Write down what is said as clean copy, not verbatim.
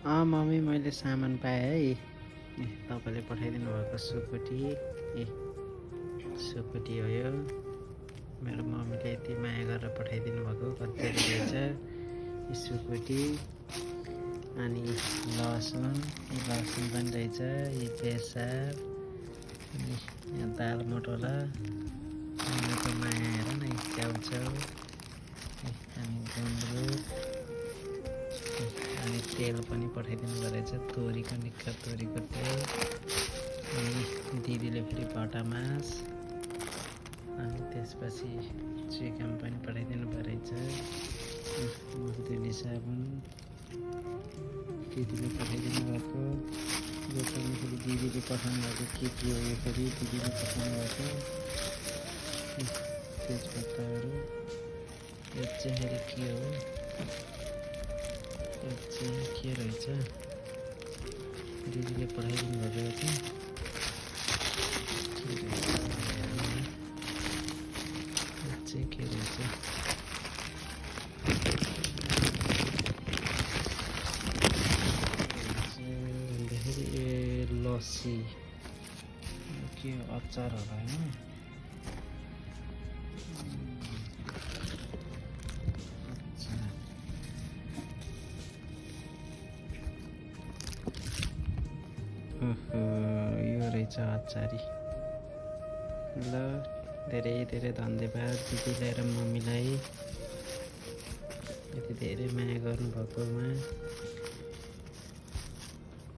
Mummy मैले सामान पाएँ है। तपाईँले पठाइदिनु भएको सुकुटी। सुकुटी हो यो। मेरो मम्मीले यति माया गरेर पठाइदिनु भएको कति रहेछ यो सुकुटी। अनि लसुन पनि रहेछ। यो बेसार अनि यहाँ दाल मटोला। मम्मीको माया हेर न च्याउच्याउ। अनि गुन्द्रुक अनि तेल पनि पठाइदिनु भएको रहेछ। तोरीको निक्का तोरीको तेल। अनि दिदीले फेरि भटा मास। अनि त्यसपछि चिकन पनि पठाइदिनु भएको रहेछ। मुखधुली साबुन दिदीले पठाइदिनु भएको। यो पनि फेरि दिदीले पठाउनु भएको के हो यो फेरि दिदीले पठाउनु भएको। तेजपत्ताहरू। यो चाहिँ फेरि के हो यो चाहिँ के रहेछ दिदीले पठाइदिनु भएको रहेछ। के रहेछ यो चाहिँ के रहेछ भन्दाखेरि लस्सी के अचार होला होइन। यो रहेछ अचारी। ल धेरै धेरै धन्यवाद दिदीलाई र मम्मीलाई यति धेरै माया गर्नुभएकोमा।